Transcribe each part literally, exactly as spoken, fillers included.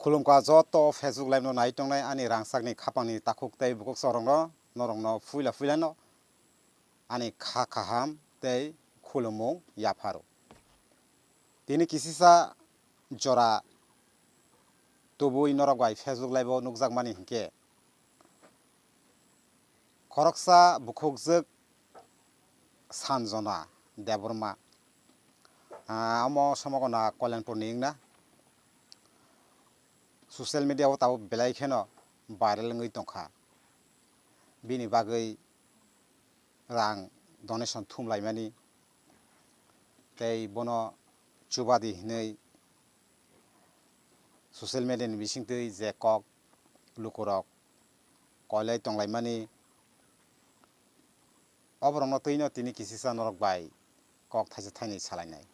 Khulumkha joto Facebook live no nai tongnai ani rangchakni khapangni takhuk tei bukhuk chorokno, norokno puila puila no ani kha kaham tei khulumung yapharo. Tini kisisa jora tubui norok bai Facebook live o nukjakmani hinkhe, khoroksa bukhukjwk Sanjona Debbarma, ah, omo somogona Koilanpurni wngna. Social media o tabuk belai kheno viral wngwi tongkha. Bini bagwi rang donation thumlaimani tei bono chubadi hinwi social media ni bisingtwi je kok lukurok koilai tonglaimani, oborokno twino tini kisisa norok bai kok thaisa thainwi salainai.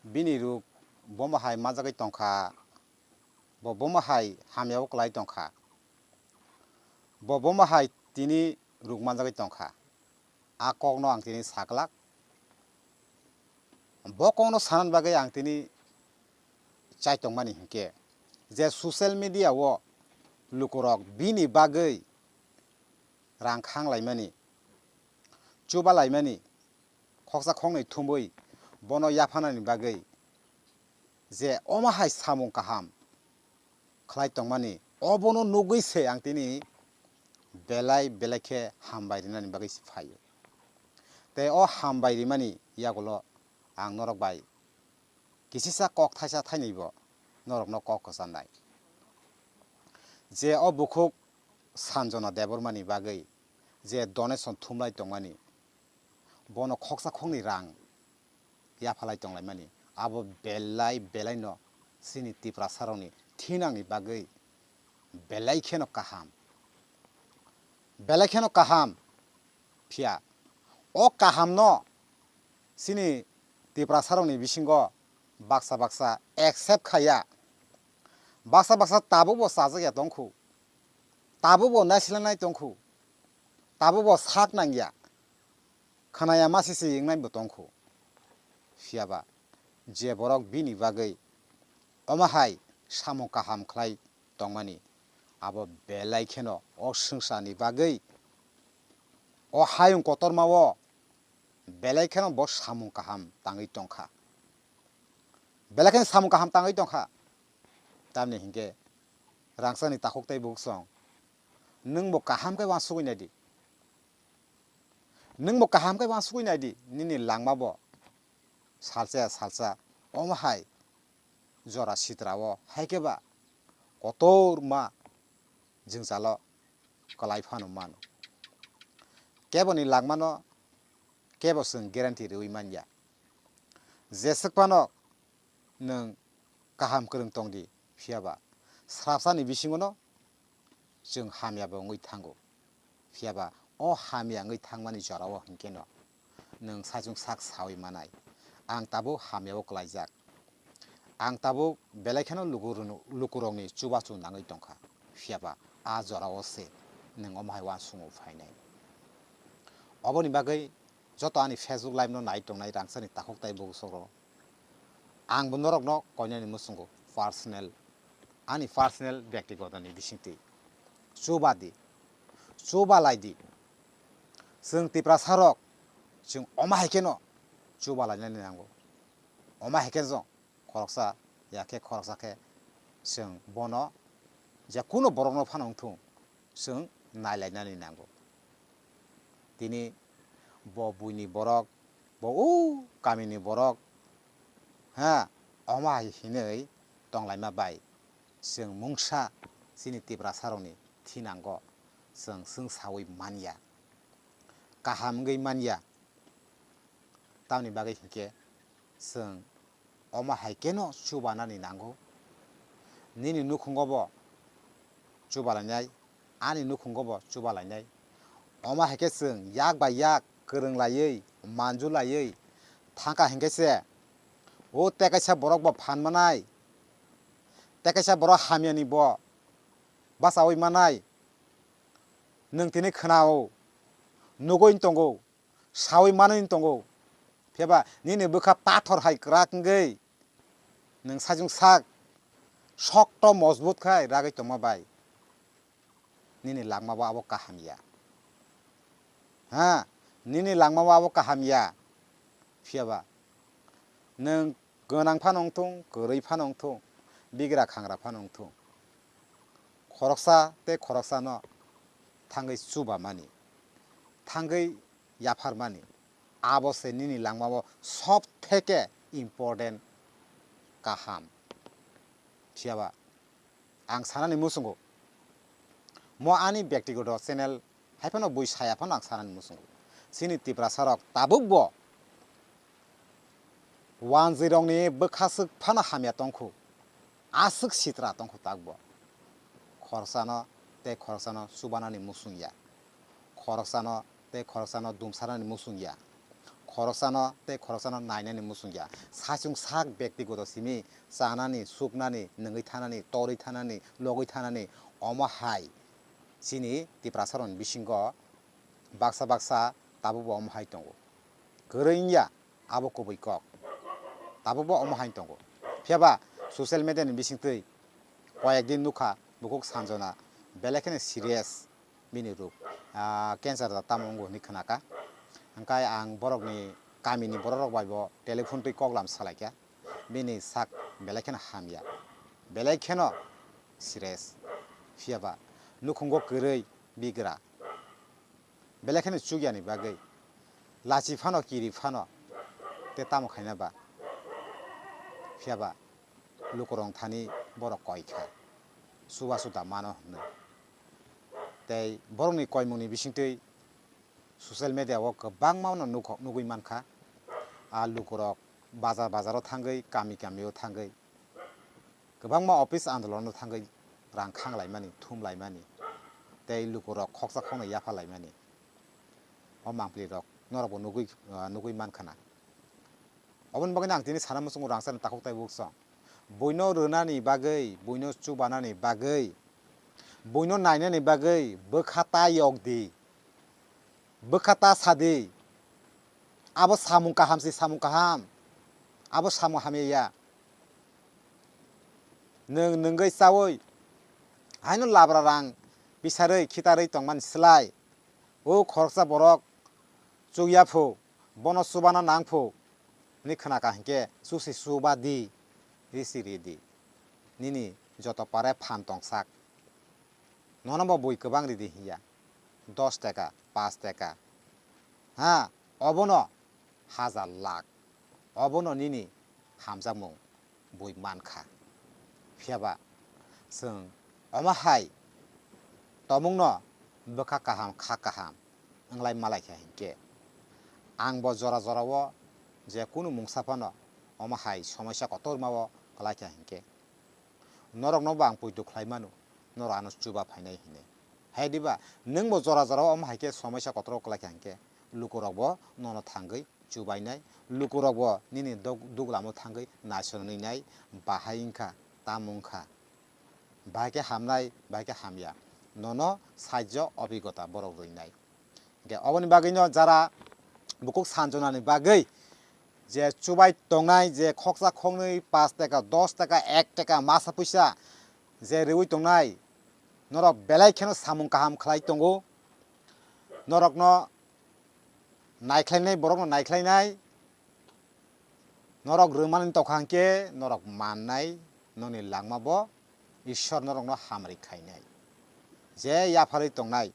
Bini ruk bomo hai manjagwi tongkha, bo bomo hai hamya o kwlai tongkha, bo bomo hai tini ruk manjagwi tongkha. A kokno ang tini saklak. Bo kokno sanani bagwi ang tini chai tongmani hinkhe, je social media o lukurok bini bagwi rang khanglaimani, chubalaimani, khoksa khoknwi thumwi bono yaphanani bagwi je omo hai samung kaham khlai tongmani, obono nugwi se ang tini belai belai khe hambai rinani bagwi se phaio. Tei o hambai rimani yagulo ang norok bai kisisa kok thaisa thainwibo norokno kok kwcharnai. Je o bukhuk Sanjona Debbarmani bagwi je donation thumlai tongmani, bono khoksa khoknwi rang yaphalai tonglaimani, abo belai belaino chini Tiprasarokni thinangni bagwi belai kheno kaham. Belai kheno kaham. Phiya o kahamno chini Tiprasarokni bisingo baksa baksa accept khaiya, baksa baksa tabukbo chajakya tongkhu, tabukbo naisilanai tongkhu, tabukbo sak nangya, khnaya masisi wngnaibo tongkhu. Phiyaba je borok bini bagwi omo hai samung kaham khlai tongmani, abo belai kheno o swngcharni bagwi, o hayung kotormao belai kheno bo samung kaham tangwi tongkha. Belai kheno samung kaham tangwi tongkha. Tamni hinkhe rangchakni takhuk tei bukhuk chwng, nwngbo kaham khe uansugwi naidi. Nwngbo kaham khe uansugwi naidi, nini langmabo salsa ya salsa omo hai jora sitrao hai khe ba kotorma jwngjalo kwlai phano mano. Keboni langmano kebo chwng guarantee rwui manya. Jeswk phano nwng kaham kwrwng tong di, phiyaba srapsani bisingono chwng hamyabo wngwi thango. Phiyaba o hamya wngwi thangmani jorao hinkhe no nwng saichung sak saui manai, "Ang tabuk hamyao kwlaijak. Ang tabuk belai kheno luku rwnu-, lukurokni chubachu nangwi tongkha." Phiyaba a jorao se nwng omo hai uansukmung phainai. Oboni bagwi joto ani Facebook live no nai tongnai rangchakni takhuk tei bukhuk chwng rok, ang bo norokno koinani muchungo personal, ani personal byaktigotoni bisingtwi chuba di, chuba lai di. Chwng Tiprasa rok chwng omo hai kheno chuba lainani nango. Omo hai khe chwng khoroksa ya khe khoroksa khe chwng bono je kuno borokno phano wngthung, chwng nailainani nango. Tini bo buini borok, bo o kamini borok, ha, omo hai hinwi tonglaima bai chwng mungsa chini Tiprasarokni thinango chwng swngsaui manya, kaham wngwi manya. Tamni bagwi hinkhe chwng omo hai kheno chubanani nango. Nini nukhungo bo chubalainai, ani nukhungo bo chubalainai. Omo hai khe chwng yak bai yak kwrwng laiwi, manju laiwi thangkha hinkhe se o tei kaisa borok bo phan manai, tei kaisa borok hamyani bo bachaui manai. Nwng tini khwnao, nugwi tongo, saui manwi tongo. Phiya ba nini bwkha pathor hai kwrak wngwi nwng saichung sak sokto mojbut khai ragwi tongma bai nini langma bo abo kaham ya. Ha, nini langma bo abo kaham ya. Phiya ba nwng gwnang phano wng thung, kwrwi phano wng thung, bigra khangra phano wng thung, khoroksa tei khoroksano thangwi chubamani, thangwi yapharmani, abo se nini langma bo sob theke important, kaham. Phiya ba ang sanani muchungo, mo ani byaktigoto channel hai phano bui saya phano ang sanani muchungo. Chini Tiprasa rok tabuk bo wanjwi rokni bwkhaswk phano hamya tongkhu, aswk sitra tongkhu takbo. Khoroksano tei khoroksano chubanani muchung ya. Khoroksano tei khoroksano dumsarnani muchung ya. Khoroksano tei khoroksano nainani muchung ya. Saichung sak byaktigoto simi chanani, suknani, nungwi thanani, torwi thanani, logwi thanani, omo hai chini Tiprasa rokni bisingo baksa baksa tabuk bo omo hai tongo. Kwrwi wngya, abo kubui kok. Tabuk bo omo hai tongo. Phiya ba social media ni bisingtwi koyek din nukha bukhuk Sanjona belai kheno serious bini ruk, ah, cancer da tamo wngo hinwi khnakha. Hwnkhe ang borokni kamini borok rok bai bo telephone twi koklam salaikha. Bini sak belai kheno hamya, belai kheno serious. Phiya ba nukhungo kwrwi bigra, belai kheno chukyani bagwi lachi phano kiri phano tei tamo khaina ba? Phiya ba lukurok thani borok koi kha, chubachu da mano hwnwi. Tei borokni koimungni bisingtwi social media o kwbangma no nukho-, nugwi mankha. A lukurok bazar bazaro thangwi, kami kamio thangwi, kwbangma office andolono thangwi rang khanglaimani, thumlaimani, tei lukurok khoksa khoknwi yaphalaimani. O mangpli rok norokbo nugwi, ah, nugwi mankha na. Oboni bagwino ang tini sana muchungo rangchakni takhuk taibo song. Buino rwnani bagwi, buino chubanani bagwi, buino nainani bagwi bwkha ta yok di. Bwkha ta sa di. Abo samung kaham se samung kaham. Abo samung hamya ya. Nwng nungwi chaui haino labra rang bisarwi khitarwi tongmani slai, o khoroksa borok chukya phu, bono chubana nang phu hwnwi khna kha hinkhe chusi chuba di, risi ri di. Nini joto pare phan tong sak. Nono bo bui kwbang ridi hiya, dos taka, pas taka, ha, obono hazar lakh, obono nini hamjakmung bui mankha. Phiyaba chwng omo hai tomungno bwkha kaham, kha kaham wnglai malaikha hinkhe, ang bo jora jorao je kunu mungsa phano omo hai somoisa kotormao kwlaikha hinkhe, norokno bo ang poito khlai mano, norok ano chuba phainai hinwi. Hai diba, nwng bo jora jora o omo hai khe somoisa kotor o kwlai kha hinkhe, lukurok bo nono thangwi chubainai, lukurok bo nini dug-, duglamo thangwi naisonwi nai, bahai wngkha, tamo wngkha, bahai khe hamnai, bahai khe hamya, nono saijo obigota borok rwinai. Hingke oboni bagwino jara bukhuk sanjona ni bagwi je chubai tongnai, je khoksa khoknwi, pas taka, dos taka, ek taka masa puisa je rwui tongnai, norok belai kheno samung kaham khlai tongo. Norokno naikhlainai, borokno naikhlainai, norok rwmani tokha hwnkhe norok mannai, nokni langma bo Ishwar norokno hamari khainai. Je yapharwi tongnai,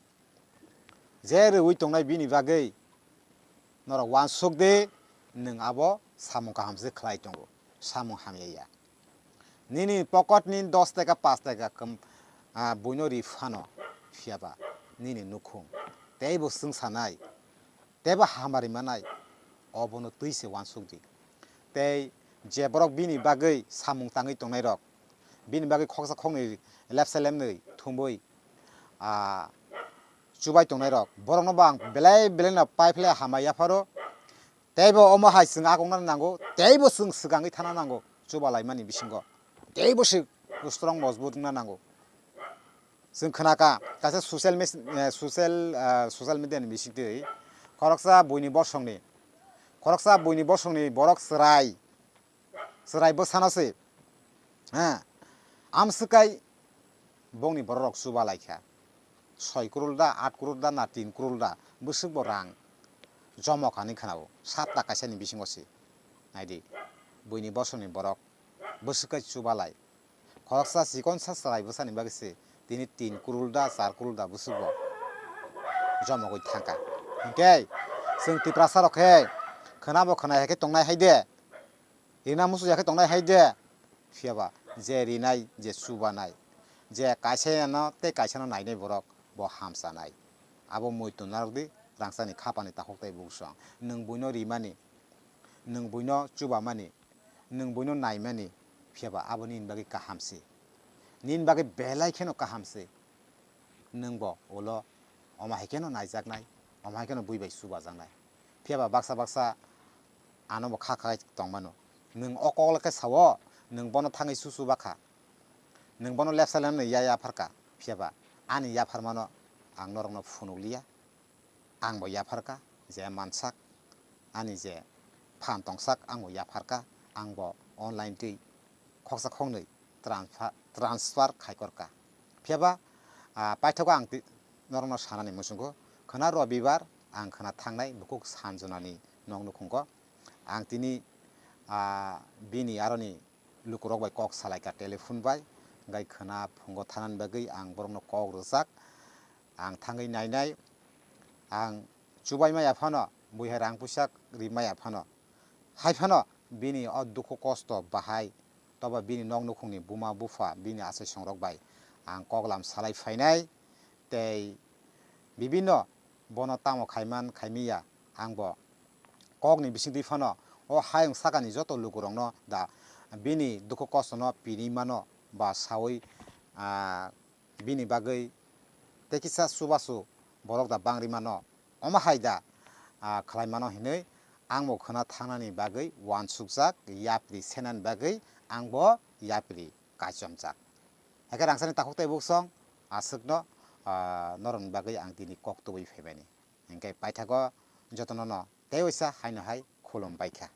je rwui tongnai bini bagwi norok uansuk di, nwng abo samung kaham se khlai tongo, samung hamya ya. Nini pocket ni dos taka, pas taka kwm-, ah, buino ri phano, phiyaba nini nukhung teibo swngsanai, teibo hamari manai, obono twi se uansuk di. Tei je borok bini bagwi samung tangwi tongnai rok, bini bagwi khoksa khoknwi lepsa lepnwi thumbui, ah, chubai tongnai rok, borokno bo ang belai belai no paiphle hambai yapharo. Teibo omo hai chwng akokna nango, teibo chwng swkangwi thana nango chuba laimani bisingo, teibo se strong mojbut wngna nango. Chwng khnaka kaisa social mes-, eh, social, ah, social media ni bisingtwi khoroksa buini bosongni, khoroksa buini bosongni borok chwrai, chwrai bwsano se, ha, Amswkai bongni bororok chuba lai kha. Soi kurul da, at kurul da, na tin kurul da, bwswk bo rang jomo kha hinwi khwnao, sapta kaisani bisingo se. Naidi, buini bosongni borok bwswk kai chuba lai. Khoroksa chikon sa chwrai bwsani bagwi se tini tin kurul da, char kurul da bwswk bo jomogwi thangkha. Hinkhe chwng Tiprasa rok khe khwnabo khwnai hai khe tongnai hai de, rina muchung ya khe tongnai hai de. Phiya ba je rinai, je chubanai, je kaisa no tei kaisa no nainai borok bo hamchanai. Abo muitu narwk di, rangchakni khapani takhuk tei buksong. Nwng buino rimani, nwng buino chubamani, nwng buino naimani, phiya ba abo nini bagwi kaham se. Nini bagwi belai kheno kaham se. Nwng bo ulo omo hai kheno naijaknai, omo hai kheno bui bai chubajaknai. Phiya ba baksa baksa ano bo kha kha tongmano. Nwng o kok le khe sao, nwng bono thangwi su chuba kha. Nwng bono lepsa lemno ya yaphar kha. Phiya ba ani yapharmano ang norokno phunuk liya. Ang bo yapharkha, je mansak, ani je phan tongsak, ang bo yapharkha, ang bo online twi khoksa khoknwi transfer, transfer khaikorkha. Phiya ba, ah, paithago ang ti-, norokno sanani muchungo, khwna Robibar ang khwna thangnai bukhuk Sanjonani nok nukhungo. Ang tini, ah, bini aroni lukurok bai kok salaikha telephone bai, hwnkhe khwna phungo thanani bagwi ang borokno kok rwjak. Ang thangwi nainai, ang chubai maya phano, buihai rang puisa ri maya phano, hai phano bini o dukhu kosto bahai, toba bini nok nukhungni buma bupha, bini achai songrok bai ang koklam salai phainai, tei bibinno bono tamo khaiman khaimiya, ang bo kokni bisingtwi phano o hayung sakani joto lukurokno da bini dukhu kostono pini mano ba saui, ah, bini bagwi tei kisa chubachu borok da bangri mano, omo hai da, ah, khlai mano hinwi ang bo khwna thangnani bagwi uansukjak, yapri senani bagwi ang bo yapri kaichomjak. Hakhe rangchakni takhuk tei buksong aswkno, ah, norokni bagwi ang tini kok tubui phaimani. Hinkhe paithago jotono no tei waisa haino hai khulum baikha.